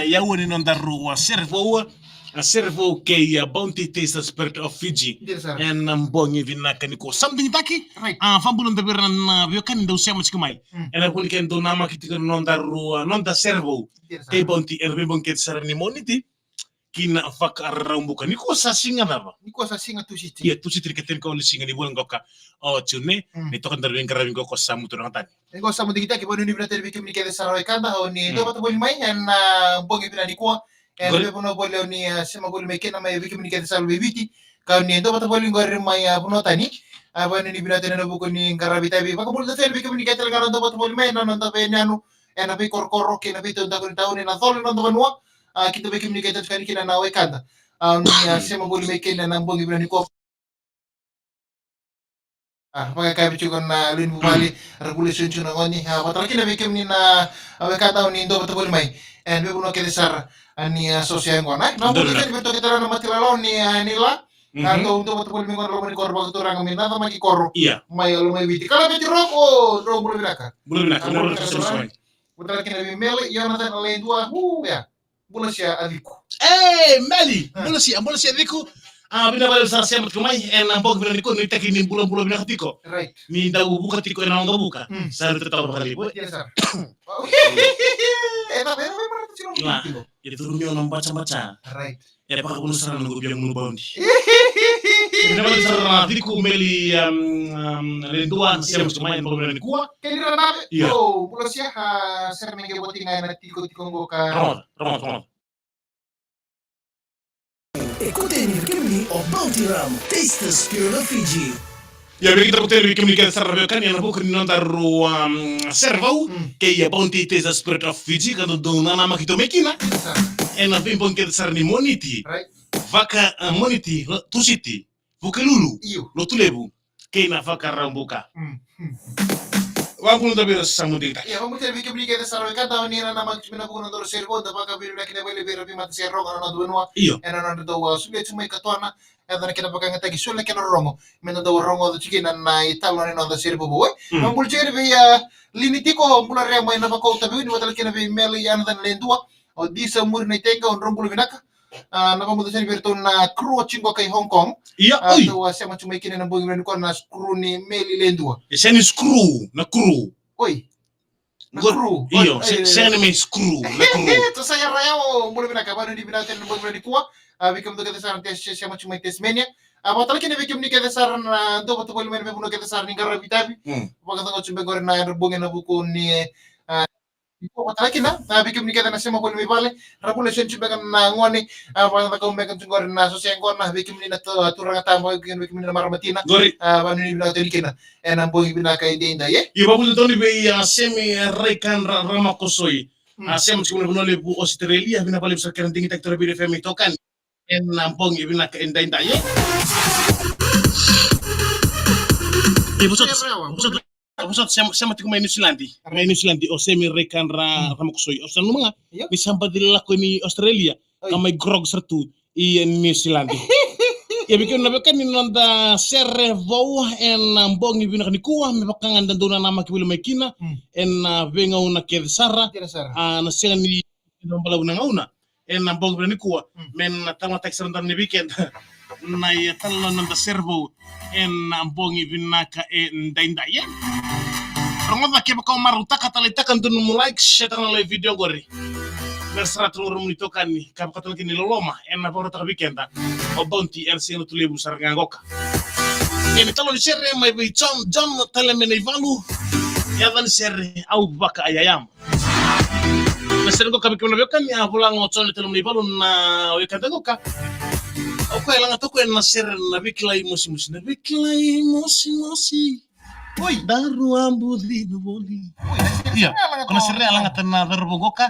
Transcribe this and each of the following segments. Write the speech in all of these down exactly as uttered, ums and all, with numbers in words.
Yaua ni noda rua sere vou, a sere vou kei a Bounty Taste the Spirit of Fiji. Dina sara. Ena bogi vinaka nikua. Sa muduki taki? Right. A, vakabula noda vei ira na veiwekani dau sema tiko mai. Mm. Ena vuku ni kena dau namaki tiko na noda rua, noda sere vou. Dina sara. Kei Bounty, ena veibogi kece sara ni Moniti. Kina Vakaraubuka. Nikua sa siga cava? Nikua sa siga Tusiti. Ia, Tusiti ni ka tini ka ono ni siga ni vula qoka o June. Mm. Ni toka daru veiqaravi qoka o Samu Turagatani. E qo sa muduki taki, vakanuinui vinaka tale vei kemuni kece sara wekada, o ni dau vata voli mai ena, ah, bogi vinaka nikua. E, qori. Veivanua voli o ni, ah, sema voli mai kina mai vei kemuni kece sara vei Viti. Ka o ni dau vata voli qori mai, ah, vanua tani. Ah, vakanuinui vinaka tale ena vuku ni qaravi tavi. Vakabula tale vei kemuni kece tale ga na dau vata voli mai ena noda veiyanuyanu, ena veikorokoro kei na veitaudaku ni tauni, na colo ni noda vanua. Ah, keitou vei kemuni kece tale ga kina na wekada. Ah, o ni, ah, sema voli mai kina ena bogi vinaka nikua. Ah, vaka e kaya vei tiko na lewe ni vuvale, ra vula e sega ni tiko na gone, ah, vakatale kina vei kemuni na, ah, wekada o ni dau vata voli mai. E, veivanua kece sara, ah, ni, ah, soso yaqona, eh? Na vula kece ni vei toka tale na matilalao ni, ah, ni la. Ah, dau, dau vata voli mai qo na loma ni koro vakaturaga mai na Namaki koro. Ia. Mai, ah, Lomaiviti. Kala vei tiko roko, drau bula vinaka. Bula vinaka, ah, bula vinaka, bula vinaka, sema mai. Vakatale kina vei Meli, Jonathan, Ledua, hu, ia. Bula sia a ciku. E, Meli, ah, bula sia, bula sia ciku. A, vinaka vakalevu sara sema tiko mai ena bogi vinaka nikua, nuitaki ni bulabula vinaka tiko. Right. Ni dau vuka tiko ena waqavuka. Mm. Sa rui tatau vakalevu, e. Yes, sir. E, na, e, na, e, na, e, na, e, tiko. E turu ni o na bacabaca. Right. E vakavuna sara na noqu via munu Bounty. Vinaka vakalevu sara na ciku Meli, um, um, Ledua, na sema tiko mai ena bogi vinaka nikua. Kei ira na, ia, o, bula sia, a, sere me qai voti ga ena tikotiko qo ka. Rogoca, rogoca, rogoca. E kauta yani vei kemuni o Bounty Rum, Taste the Spirit of Fiji. Ia, vei keda kauta yani vei kemuni kece sara na veiwekani ena vuku ni nodaru, um, sere vou, mm, kei a Bounty Taste the Spirit of Fiji, ka dodonu na namaki tu mai kina. Yes, sir. Ena veibogi kece sara ni Moniti. Right. Vaka, uh, Moniti, Tusiti. Vukelulu, io, Lotulevu, kei na Vakaraubuka. Mm, mm. Vakabula noda vei ira sa muduki taki. Ia, vakabula tale vei kemuni kece sara wekada, o ni na namaki tu mai ena vuku ni nodaru sere vou, da vakavinavinaka kina vakalevu vei ira na veimatasere rogo ena noda vanua. Io. Ena nodra dau, a, solia tu mai katuana, e yaco na kena vakayagataki, solia na kena rogo. Me da dau rogoca tiko kina na italanoa ni noda sere vou, e? Mm. Vakabula tiko vei, a, Lini tiko, bula re mai na vakau taveuni, vakatale kina vei Meli, Jonathan, Ledua, o Disa Muri na iteqa, o drau bula vinaka. A, na vakamuta sara vei iratou na crew o Chingo kai Hong Kong. Ia, a, oi. Tou a sema tu mai kina ena bogi vinaka nikua na crew ni Meli, Ledua. E sega ni screw, na crew. Oi. Na crew. Io, oi, se-, oi, sega ni mai screw, na crew. Tou sa ia raya o bula vinaka, vakanuinui vinaka tale ena bogi vinaka nikua. A, vei kemudou kece sara na Tes-, se-, sema tu mai Tasmania. A, vakatale kina vei kemuni kece sara na dau vata voli mai na veivanua kece sara ni qaravi tavi. Mm. Vakacegu tu beka qori na yadra bogi ena vuku ni, a, Iko vakatale kina, a, vei kemuni kece na sema voli mai vale, ra vula e sega ni tu beka na gone, a, vakacakau beka tu qori na soso yaqona, vei kemuni na tu-, turaga taba, vei kemuni na marama tina. Qori. A, vakanuinui vinaka tale kina ena bogi vinaka edaidai, e? Io, vakabula tale vei, a, Semi Raikan Ra-, Ramakosoi. Mm. A, sema tiko mai na vanua levu Australia, vinaka vakalevu sara kei na digitaki turaga vei F M itokani. Ena bogi vinaka edaidai, e? E, vosota, vosota, vosota sema, sema tiko mai New Zealand. Mai New Zealand, o Semi Raikan Ra-, mm, Ramakosoi. Au sa nanuma ga, io, ni sa baci lako i Australia, oi, ka mai grog sara tu i New Zealand. Ia, vei kemuni na veiwekani, noda sere vou ena bogi vinaka nikua, me vaka ga da dau nanamaki voli mai kina, mm, ena veigauna kece sara. Kece sara. A, na sega ni na balavu na gauna ena bogi vinaka nikua, mm, me na talegataki sara dua na vei keda na italanoa ni noda sere vou ena bogi vinaka edaidai, e? Rogoca, kevaka o marautaka, taleitaka, dua nomu like, share taka na live video qori. Me ra sara tu na rumu ni tokani, ka vakatale kina ni loloma ena vakarautaka vei keda o Bounty ena siga Lotulevu sara ga qoka. Ena italanoa ni sere mai vei John, John tale mai Naivalu. Yaca ni sere, Au Vakayayama. Na sere qoka, vei kemuni na veiwekani, a, vola ga o John tale mai Naivalu na wekada qoka. O koya e lagata o koya na sere Na Veikilai Mosimosi, Na Veikilai Mosimosi. Oi. Daru a buci voli. Oi, na sere, ia, e lagata, ko na sere e lagata na cauravou qoka.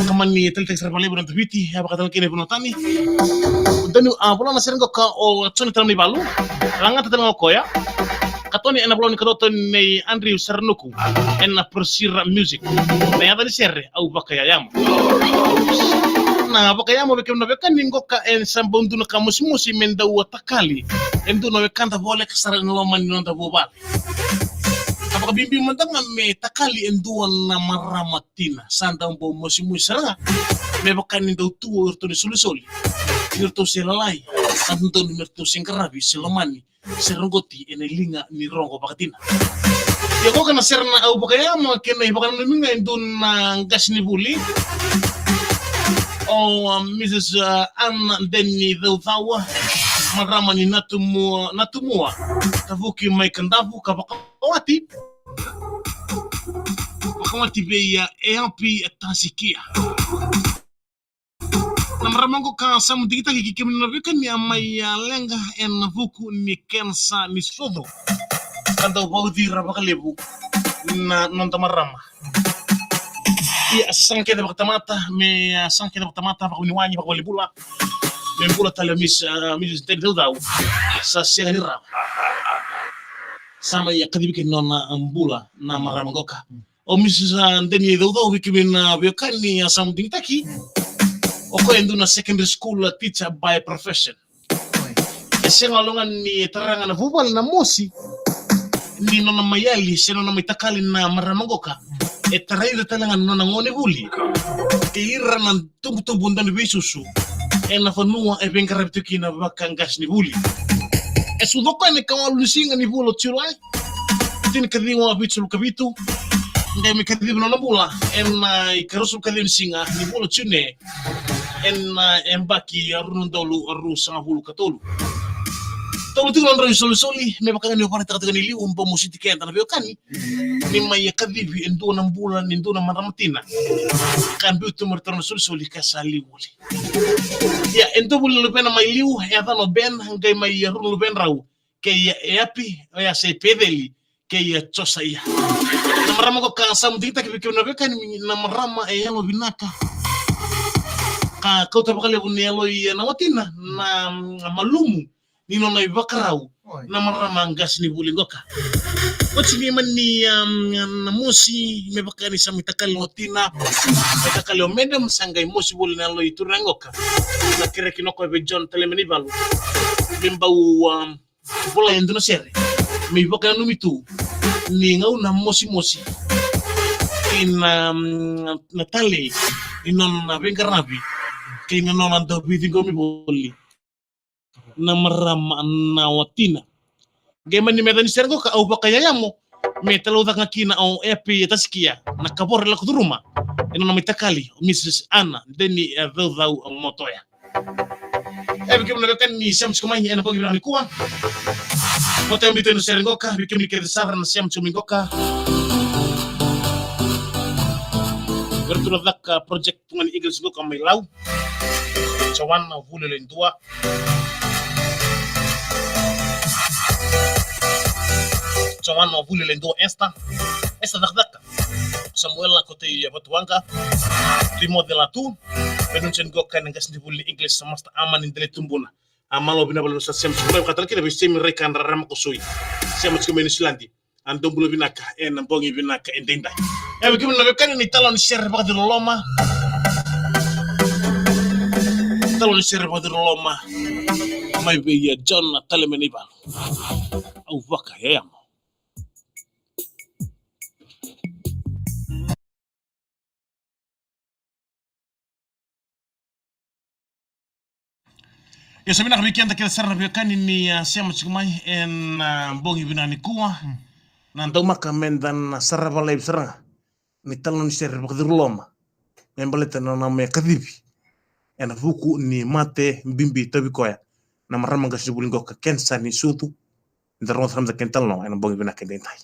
Ka mani taleitaki sara vakalevu na Taviti, e vakatale kina e vanua tani. Donu, a, vola na sere qoka o John tale mai Naivalu. Lagata tale ga o koya. Katoni ena vola ni kadoto nei Andrew Saranuku ena Persira Music. Na yaca ni sere, Au Vakayayama. Na vakayama, vei kemuni na veiwekani, qoka e sa bau dua na ka mosimosi me dau a takali e dua na wekada voleka sara ena loma ni noda vuvale. Ka Vakabibi mada ga me takali e dua na marama tina. Sa dau bau mosimosi sara ga me vaka ni dau tu o iratou ni solisoli. Ni ratou se lalai, sa dodonu me ratou se qaravi, se lomani, se roqoti ena liga ni rogo vakatina. Ia, qoka na sere na Au Vakayayamo, kei na ivakananumi ga e dua na qasenivuli, o, um, Mrs, uh, Anna Deni Caucau, marama ni Natumua, Natumua, tavuki mai Kadavu, ka vakawati, vakawati vei, uh, Eapi Tasikia. Na marama qo ka sa mu digitaki, kei kemuni na veiwekani, a mai, a, leqa ena vuku ni kenisa ni sucu. Ka dau vauci ira vakalevu na noda marama. Ia, a sasaga kece vakatamata, me, a, sasaga kece vakatamata, vakavuniwai, vakavalibula. Me bula tale o Miss, a, Missus Deni Caucau. Sa sega ni rawa. Sa mai, a, kacivi kina nona, a, bula na marama qoka. O Missus, a, Deni Caucau, vei kemuni na veiwekani, a, sa mu digitaki. O koya e dua na secondary school, a, teacher by profession. E sega walega ni tara ga na vuvale na mosi ni nona mai yali se nona mai takali na marama qoka. E tarai ira tale ga na nona gonevuli kei ira na tubutubu dau ni veisusu ena vanua e veiqaravi tu kina vakaqasenivuli. E sucu o koya ena ikawalu ni siga ni vula o Julai, tinikaciwa vitusagavulu ka vitu, qai mai kacivi nona bula ena ikaruasagavulu ka ciwa ni siga ni vula o June, ena, e, yabaki rua na udolu ruasagavulu ka tolu. Tolu tiko na drau isolisoli, me vaka ga ni o vakaraitaka tiko ni liu, bau mositi keda na veiwekani, ni mai, e, kacivi e dua na bula ni dua na marama tina. Ka biu tu mai ratou na solisoli ka sa liu voli. Ia, e dua voli na luvena mai liu, e yacana o Ben, qai mai, e, rua na luvedrau, kei, e, Eapi, oya sa i Peceli, kei, e, Josaia. Na marama qo ka sa mu digitaki, vei kemuni na veiwekani, na marama e yalo vinaka. Ka kauta vakalevu ni yalo i, e, na watina na, mm, malumu ni nona ivakarau. Oi. Na marama qasenivuli qoka. Oti ni mani, um, na mosi, me vaka ni sa mai takali na watina, mai takali o madam, sa qai mosi voli na yalo i turaga qoka. Na kerei kina o koya vei John Talemenivalu me bau, um, volai e dua na sere me ivakananumi tu ni gauna mosimosi kei na, mm, na talei ni nona veiqaravi kei na nona dau veiciqomi voli na marama na watina. Qai mani me yaca ni sere qoka Au Vakayayamo, me talaucaka ga kina o Eapi Tasikia na kavoro e lako curuma e nona mai takali o Missus Anna Deni, e, Caucau Motoya. E, vei kemuni na veiwekani ni sema tiko mai ena bogi vinaka nikua. Mo tau biuta na sere qoka, vei kemuni kece sara na sema tiko mai qoka. Vei ratou na caka project tu ga ni English qoka mai Lau. Joanna Vulelei dua. Joanna Vulelei dua, Esther. Esther Cakacaka. Samuela Kotei Vatuwaqa. Timoce Latu. Venuncen qoka na qasenivuli ni English, Master Amani Dele Tubuna. A malo vinaka vakalevu sa sema tiko mai, vakatale kina vei Semi Raikadra Ramakosoi. Sema tiko mai Niusiladi. A dou bula vinaka ena bogi vinaka edaidai. E, vei kemuni na veiwekani, na italanoa ni sere vakaciriloloma. Talanoa ni sere vakaciriloloma mai vei, e, John Talemenivalu. Au Vakayayamo. Ia, sa vinaka vei keda kece sara na veiwekani ni, a, sema tiko mai ena, a, bogi vinaka nikua. Mm. Na daumaka meda na sarava laivi sara ga na italanoa ni sere vakaciriloloma me baleta na nona mai kacivi ena vuku ni mate bibi tauvi koya na marama qasenivuli qoka, kenisa ni sucu. Da rogoca sara mada kena italanoa ena bogi vinaka edaidai.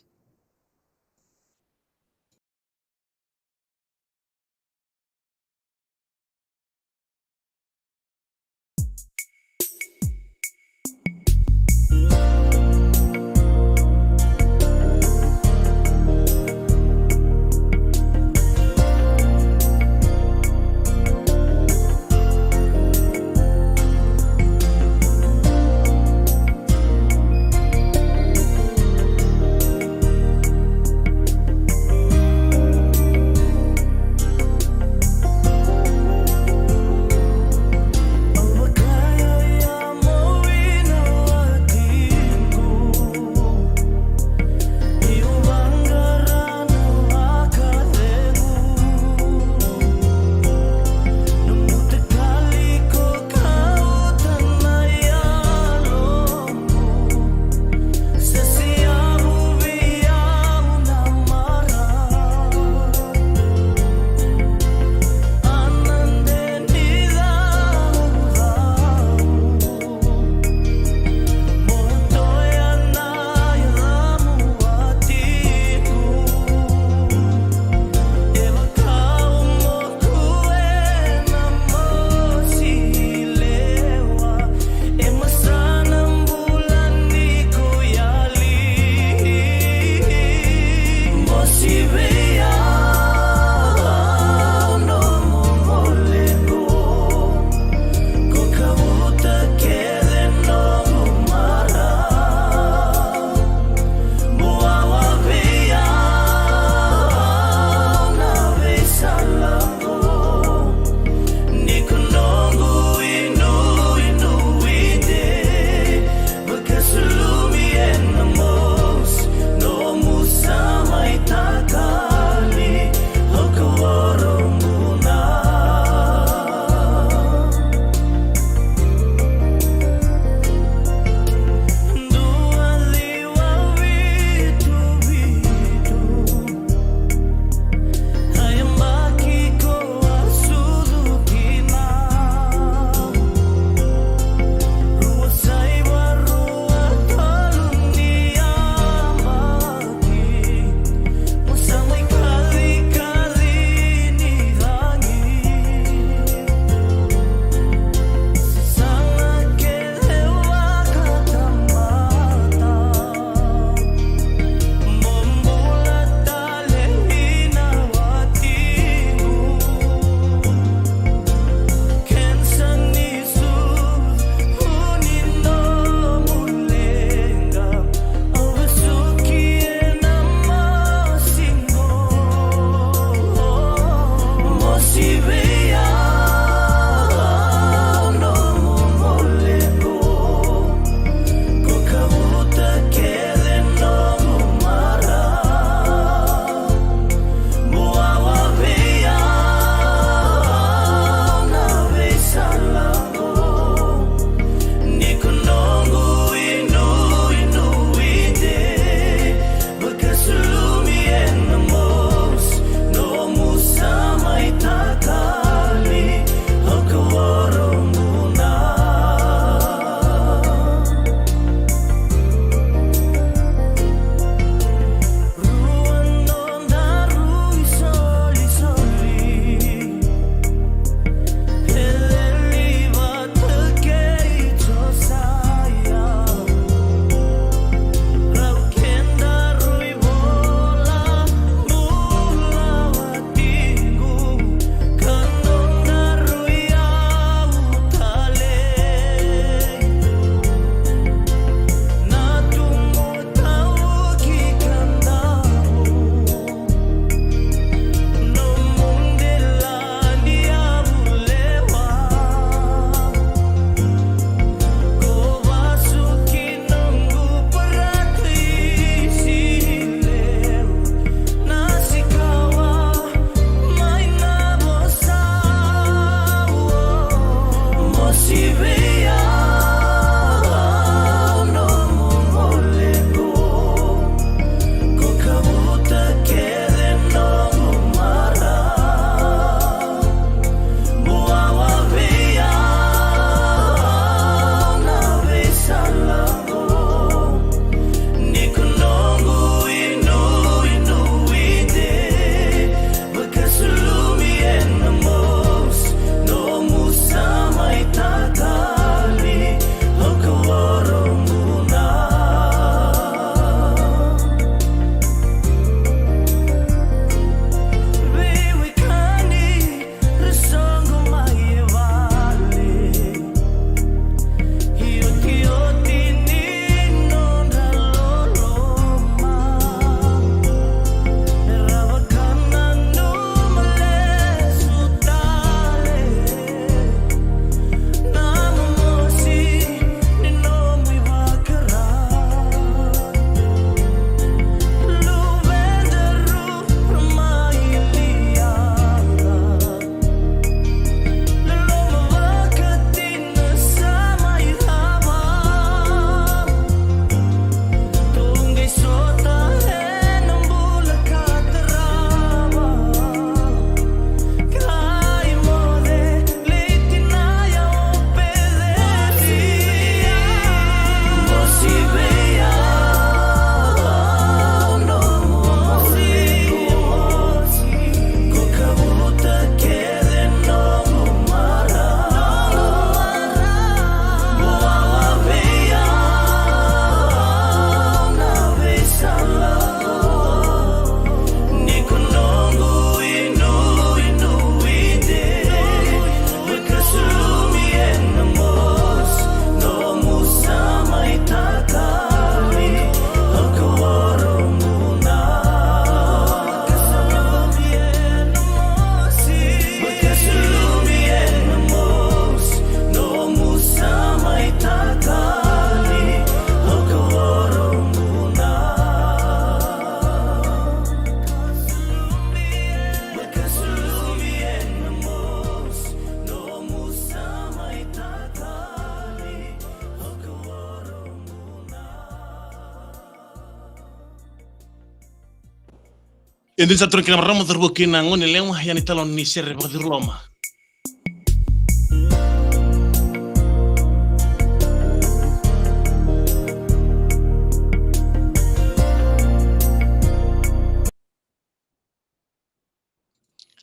Dina sa turaga kei na marama, cauravou kei na goneyalewa, yani taloni sere vakacuruloma.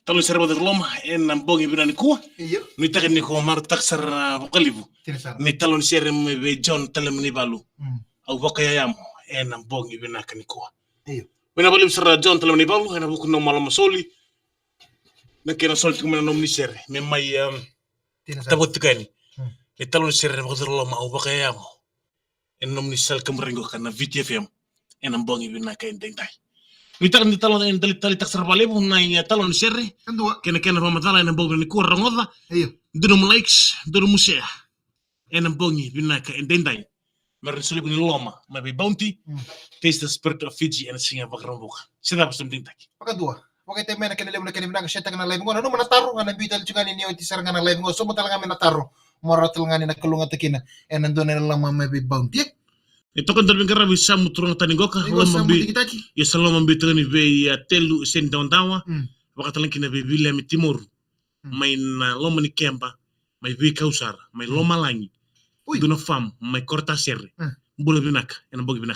Taloni sere vakacuruloma ena bogi vinaka nikua. Io. Nuitaka ni ko marautaka sara vakalevu. Dina sara. Ni taloni sere mai vei John Talemaneivalu. Mm. Au vakayayamo ena bogi vinaka nikua. Io. Vinaka vakalevu sara John Talemaneivalu ena vuku ni nomu lomasoli. Na kena soli tiko mai na nomuni sere me mai, um, Dina sara. Tavotika yani. Mm. Ni taloni sere vakacuruloma, au vakayayamo ena nomuni sala kaburaki qo ka na V T F M ena bogi vinaka edaidai. Nuitaka ni taloni, eda taleitaka sara vakalevu na italoni sere. Kadua. Kei na kena vakamacala ena bogi nikua, rogoca. Io. Dua nomu likes, dua nomu share. Ena bogi vinaka edaidai. Me rawa ni soli iko ni loloma mai vei Bounty. Mm. Taste the spirit of Fiji ena siga Vakaraubuka. Se cava sa digitaki? Vakadua. Vakaitavi mai na kena levu na kena vinaka, share-taka na live qo. Nanuma na taro, ga na biu tale tiko ga ni oti sara ga na live qo. Sobu tale ga mai na taro. Mo rawa tale ga ni na kalougata kina ena dua na iloloma mai vei Bounty. E toka dua na veiqaravi, sa mu turaga tani qoka. Io, loma sa mu bi-, digitaki. Ia sa loma biu tale ga ni vei, a, Telu Seni Dawadawa. Mm. Vakatale kina vei Viliami Timoru. Mm. Mai na loma ni keba, mai veikau sara, mai, mm, lomalagi. Ui. Dua na farm mai Korotasere. Mm. Bula vinaka ena bogi vinaka.